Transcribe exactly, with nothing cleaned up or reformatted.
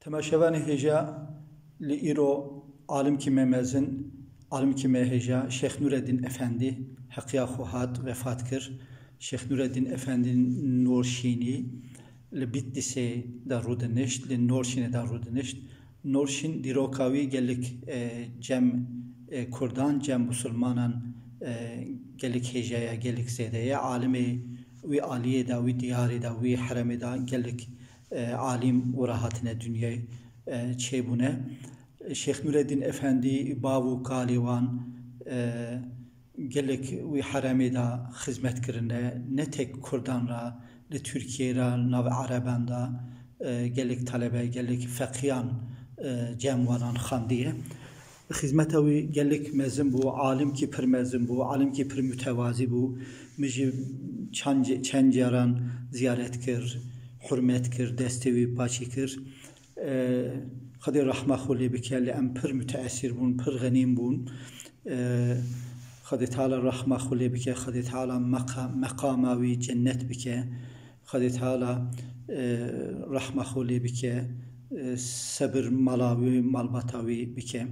Temaşevanê hêja, li îro alimkî me mezin, alimkî me hêja Şêx Nûreddîn Efendî heqiya xwe hat, vefat kir. Şêx Nûreddîn Efendî Norşînî li Bîtlîsê de rûdinişt, li Norşînê de rûdinişt. Norşîn dîroka wî gelek, e, cem, e, Kurdan, cem Musulmanan, e, gelek hêja ye, gelek zêde ye. Alimê wî aliyê de, wî diyarê de, wî heremê de gelek, e, alim wira hatine dinyayê, e, çêbûne. Şêx Nûreddîn Efendî, bav û kalê wan, e, gelek wî heremê de xizmet kirine, ne tek Kurdan re, li Tirkiyê re, nav Ereban de, e, gelek talebe, gelek feqiyan, e, cem wanan xandiye. Xizmeta wî gelek mezin bû, alimkî pir mezin bû, alimkî pir mutewazî bû. Min jî çend, çend caran ziyaret kir, hurmet kir, destê wî paçî kir. E, Xwedê rehma xwe lê bike, lê em pir muteesîr bûn, pir xenîm bûn. E, Xwedê Teala rehma xwe lê bike, Xwedê Teala meqa-, meqama wî cennet bike. Xwedê Teala, e, rehma xwe lê bike, e, sebir mala wî, malbata wî bike.